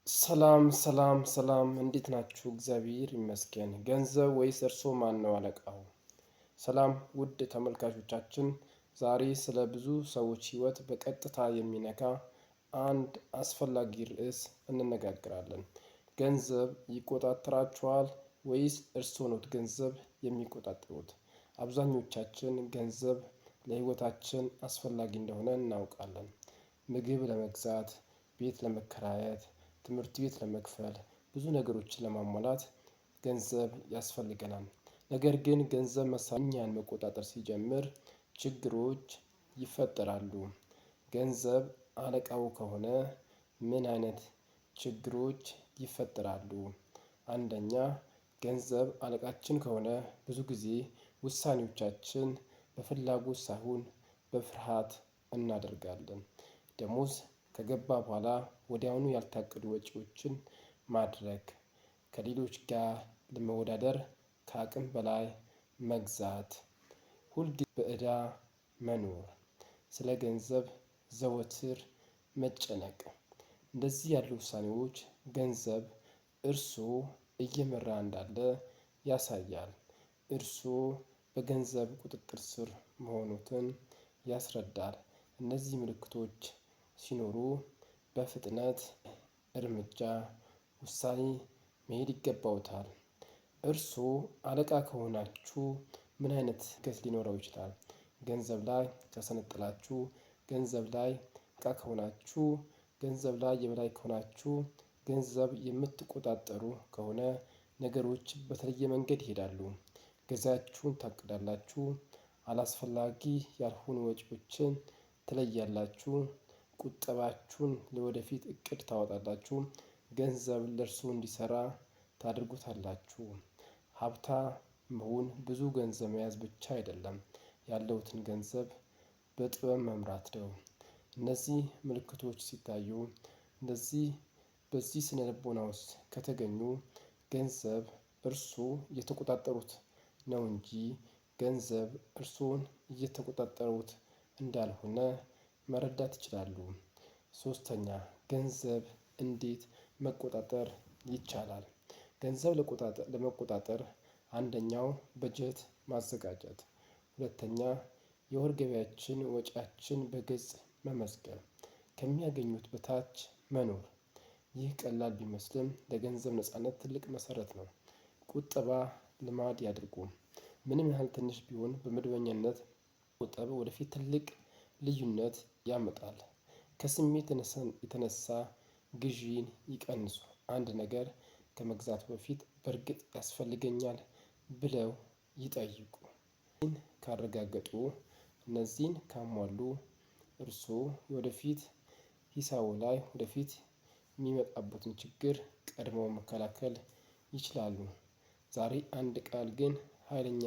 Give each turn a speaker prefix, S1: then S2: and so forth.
S1: ሰላም ሰላም ሰላም፣ እንዴት ናችሁ? እግዚአብሔር ይመስገን። ገንዘብ ወይስ እርሶ ማን ነው አለቃው? ሰላም ውድ ተመልካቾቻችን፣ ዛሬ ስለ ብዙ ሰዎች ሕይወት በቀጥታ የሚነካ አንድ አስፈላጊ ርዕስ እንነጋገራለን። ገንዘብ ይቆጣጠራችኋል ወይስ እርስዎ ኖት ገንዘብ የሚቆጣጠሩት? አብዛኞቻችን ገንዘብ ለሕይወታችን አስፈላጊ እንደሆነ እናውቃለን። ምግብ ለመግዛት፣ ቤት ለመከራየት፣ ትምህርት ቤት ለመክፈል፣ ብዙ ነገሮችን ለማሟላት ገንዘብ ያስፈልገናል። ነገር ግን ገንዘብ እኛን መቆጣጠር ሲጀምር ችግሮች ይፈጠራሉ። ገንዘብ አለቃው ከሆነ ምን አይነት ችግሮች ይፈጠራሉ? አንደኛ፣ ገንዘብ አለቃችን ከሆነ ብዙ ጊዜ ውሳኔዎቻችን በፍላጎት ሳይሆን በፍርሃት እናደርጋለን። ደሞዝ ከገባ በኋላ ወዲያውኑ ያልታቀዱ ወጪዎችን ማድረግ፣ ከሌሎች ጋር ለመወዳደር ከአቅም በላይ መግዛት፣ ሁልጊዜ በዕዳ መኖር፣ ስለ ገንዘብ ዘወትር መጨነቅ። እንደዚህ ያሉ ውሳኔዎች ገንዘብ እርስዎ እየመራ እንዳለ ያሳያል። እርስዎ በገንዘብ ቁጥጥር ስር መሆኑትን ያስረዳል። እነዚህ ምልክቶች ሲኖሩ በፍጥነት እርምጃ ውሳኔ መሄድ ይገባዎታል። እርስዎ አለቃ ከሆናችሁ ምን አይነት እድገት ሊኖረው ይችላል? ገንዘብ ላይ ከሰነጠላችሁ፣ ገንዘብ ላይ አለቃ ከሆናችሁ፣ ገንዘብ ላይ የበላይ ከሆናችሁ፣ ገንዘብ የምትቆጣጠሩ ከሆነ ነገሮች በተለየ መንገድ ይሄዳሉ። ገዛችሁን ታቅዳላችሁ፣ አላስፈላጊ ያልሆኑ ወጪዎችን ትለያላችሁ፣ ቁጠባችሁን ለወደፊት እቅድ ታወጣላችሁ፣ ገንዘብ ለእርስዎ እንዲሰራ ታደርጉታላችሁ። ሀብታም መሆን ብዙ ገንዘብ መያዝ ብቻ አይደለም፣ ያለውትን ገንዘብ በጥበብ መምራት ነው። እነዚህ ምልክቶች ሲታዩ፣ እነዚህ በዚህ ስነ ልቦና ውስጥ ከተገኙ ገንዘብ እርስዎ እየተቆጣጠሩት ነው እንጂ ገንዘብ እርስዎን እየተቆጣጠሩት እንዳልሆነ መረዳት ይችላሉ። ሶስተኛ፣ ገንዘብ እንዴት መቆጣጠር ይቻላል? ገንዘብ ለመቆጣጠር አንደኛው በጀት ማዘጋጀት፣ ሁለተኛ የወር ገቢያችን ወጪያችን በግልጽ መመዝገብ፣ ከሚያገኙት በታች መኖር። ይህ ቀላል ቢመስልም ለገንዘብ ነጻነት ትልቅ መሰረት ነው። ቁጠባ ልማድ ያድርጉ። ምንም ያህል ትንሽ ቢሆን በመደበኛነት መቆጠብ ወደፊት ትልቅ ልዩነት ያመጣል። ከስሜት የተነሳ ግዢን ይቀንሱ። አንድ ነገር ከመግዛቱ በፊት በእርግጥ ያስፈልገኛል ብለው ይጠይቁ። ይህን ካረጋገጡ፣ እነዚህን ካሟሉ እርስዎ የወደፊት ሂሳቡ ላይ ወደፊት የሚመጣበትን ችግር ቀድመው መከላከል ይችላሉ። ዛሬ አንድ ቃል ግን ኃይለኛ